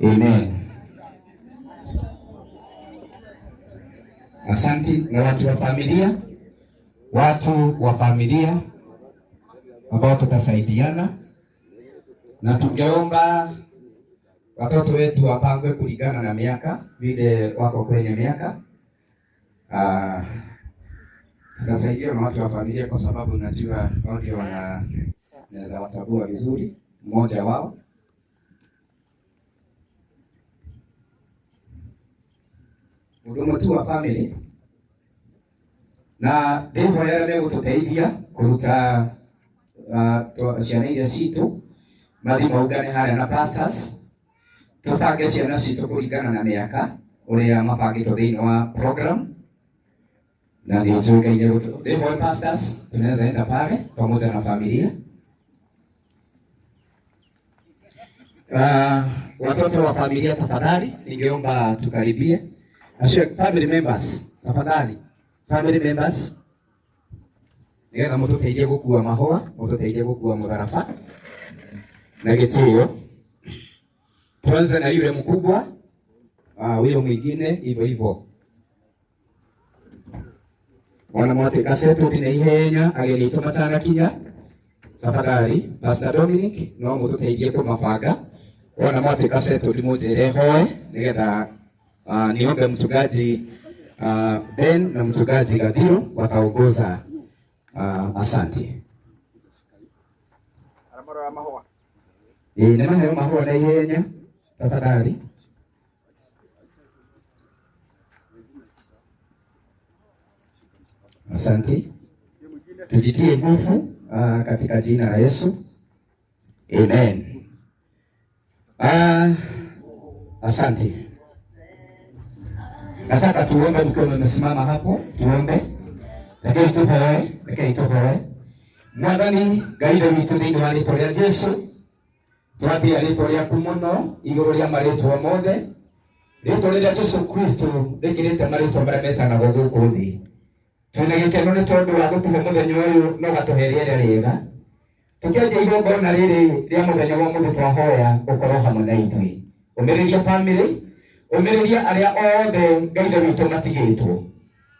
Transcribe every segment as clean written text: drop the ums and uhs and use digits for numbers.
Amen. Asanti na watu wa familia, watu wa familia ambao tutasaidiana na tungeomba watoto wetu wapangwe kulingana na miaka vile wako kwenye miaka. Tutasaidiwa na watu wa familia kwa sababu najua wao ndio wanaweza watambua vizuri mmoja wao. Mũndũ tu wa family na ndĩhoya arĩa megũtũteithia kũruta ciana iria citũ mathiĩ maungane harĩa na pastors, tũbange ciana citũ kũringana na mĩaka ũrĩa mabangĩtwo thĩinĩ wa program, na nĩ njũĩ Ngai nĩegũtũ. Ndĩhoe pastors, tunaweza enda pale pamoja na familia. Watoto wa familia tafadhali, ningeomba tukaribie. Acio family members tafadhali, family members nigetha mũtũteithie gũkua mahũa, mũtũteithie gũkua mũtharaba na gĩtĩo. Tuanze na yule mkubwa, huyo mwingine hivyo hivyo. Wana mwatuĩka settled na ihenya, ageni aitũ matanakinya, tafadhali Pastor Dominic no mũtũteithie kũmabanga. Wona mwatuĩka settled mũnjĩre hoe nigetha niombe mchungaji Ben na mchungaji Gathiro wataongoza. Asante. Ĩĩ nĩ maheo mahũa na ihenya tafadhali. Asante. Tujitie nguvu katika jina la Yesu. Amen. Asante. Nataka tuombe mkiwa mmesimama hapo, tuombe. Rekei tuhoe, rekei tuhoe. Mwathani Ngai witũ thĩinĩ wa rĩtwa rĩa Jesu, twatĩa rĩtwa rĩaku mũno igũrũ rĩa marĩtwa mothe. Rĩtwa rĩrĩa Jesu Kristo rĩkĩrĩte marĩtwa marĩa metanagwo gũkũ thĩ. Twĩna gĩkeno nĩ tondũ wa gũtũhe mũthenya ũyũ na ũgatũhe rĩera rĩega. Tũkĩanjia igongona rĩrĩ rĩa mũthenya wa ũmũthĩ, twahoya ũkorwo hamwe na ithuĩ. Ũmĩrĩria family, ũmĩrĩria arĩa othe Ngai witũ matigĩtwo.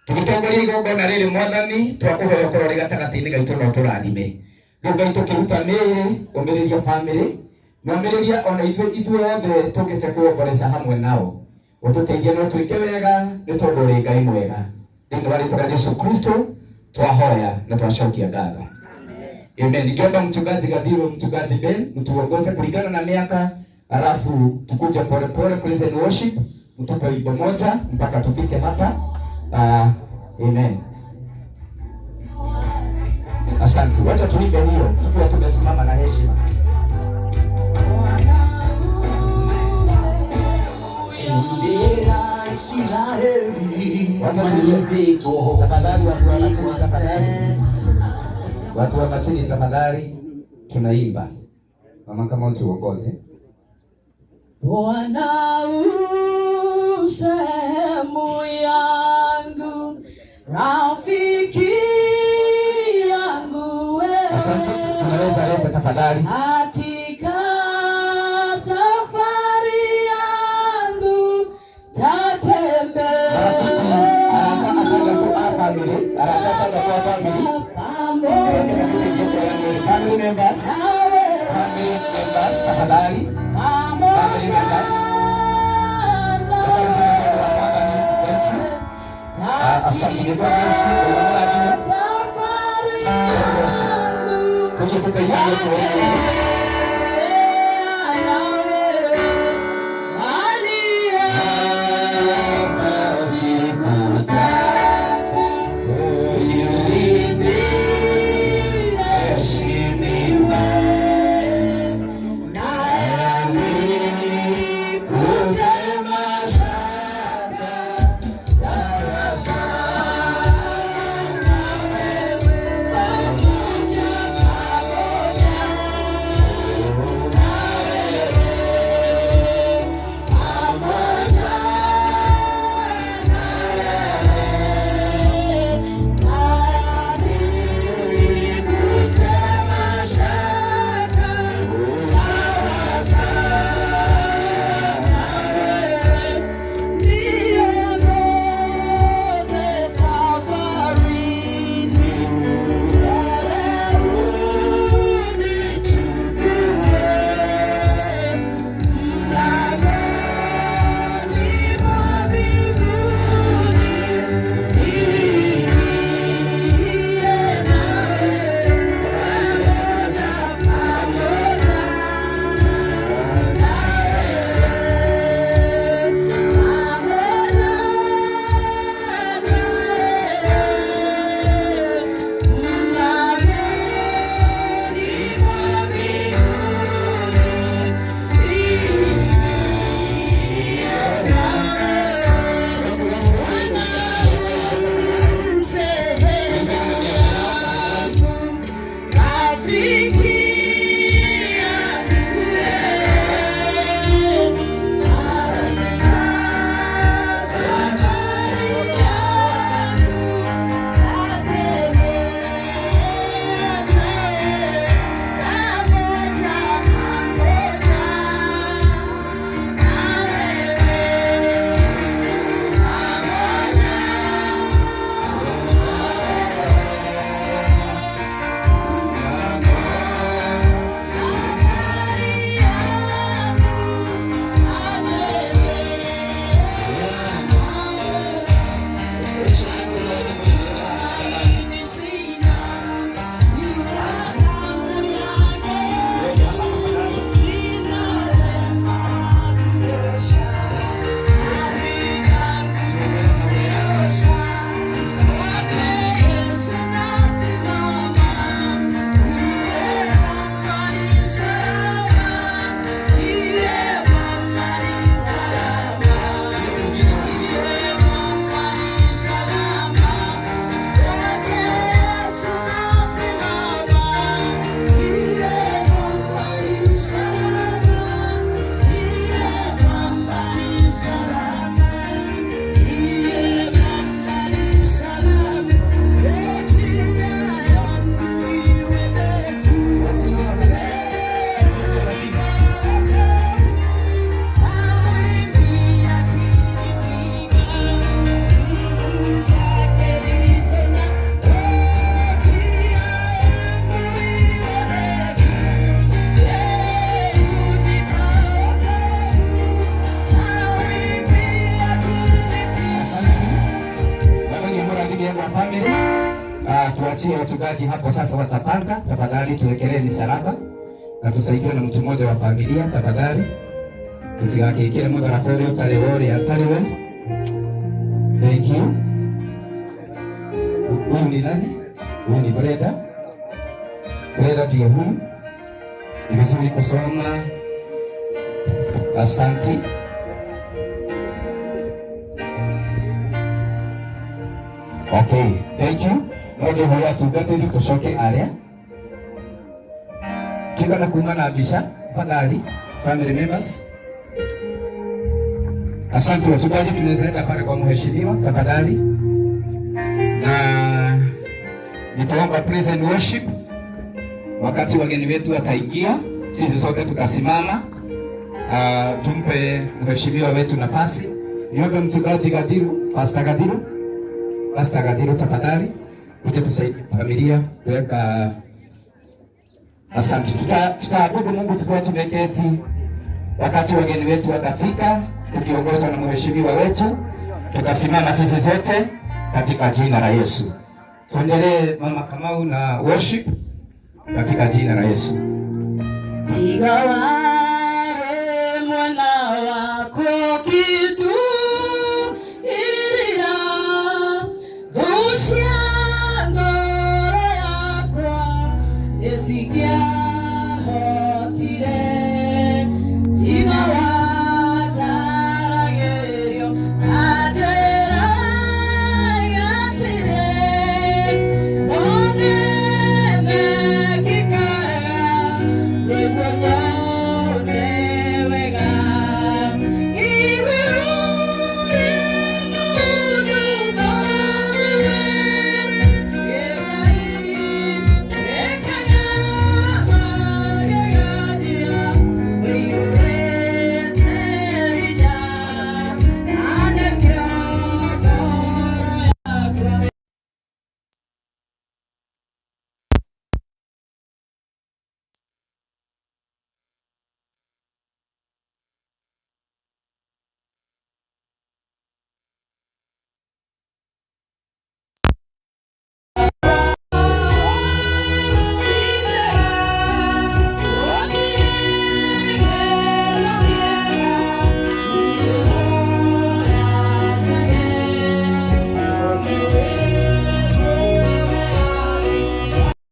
Tũgĩtongoria igongona rĩrĩ Mwathani, twakũhoya ũkorwo ũrĩ gatagatĩ-inĩ gaitũ na ũtũrathime. Rĩu Ngai tũkĩruta mĩĩrĩ, ũmĩrĩria family, na ũmĩrĩria ona ithuĩ othe tũkĩte kuongoreca hamwe nao. Ũtũteithie no twĩke wega nĩ tondũ ũrĩ Ngai mwega. Thĩinĩ wa rĩtwa rĩa Jesu Kristo twahoya na twacokia ngatho. Amen. Nikiomba mchungaji Gathiro, mchungaji Ben, mtuongoze kulingana na miaka, alafu tukuje pole pole praise and worship, mtupe wimbo moja mpaka tufike hapa. Amen. Asante. Wacha tuimbe hiyo tukiwa tumesimama na heshima. Tafadhali watu wa chini, tafadhali. Watu wa chini tafadhali, tunaimba. Mama kama utuongoze. Bwana u sehemu yangu, rafiki yangu wewe. Asante, tunaweza leta tafadhali. Katika safari yangu tatembea Family, family members, family members, tafadhali. Family members. Thank you. Asante Bwana Yesu. Safari Yesu. yangu Tuje tukaingie tuombe. Tuachie wachungaji hapo sasa, watapanga. Tafadhali tuwekelee misalaba na tusaidiwe na mtu mmoja wa familia tafadhali, tutigakikire mutharaba uria utari wa uria atari we. Thank you. Huyu ni nani? Huyu ni Brenda. Brenda ndio huyu. Ni vizuri kusoma. Asante. Okay, thank you. No ndĩhoya atungatĩri tũcoke arĩa tigana kuma na mbica tafadhali, family members. Asante wachungaji, tunaweza enda pale kwa mheshimiwa tafadhali, na nitaomba praise and worship. Wakati wageni wetu wataingia, sisi sote tutasimama. Tumpe mheshimiwa wetu nafasi. Niombe mchungaji Gadiru, Pastor Gadiru, Pastor Gadiru tafadhali, kuja tusaidie familia kuweka. Asante. Tutaabudu Mungu tukiwa tumeketi, wakati wageni wetu watafika, tukiongozwa na mheshimiwa wetu, tutasimama sisi zote katika jina la Yesu. Tuendelee Mama Kamau na worship katika jina la Yesu. Tiga.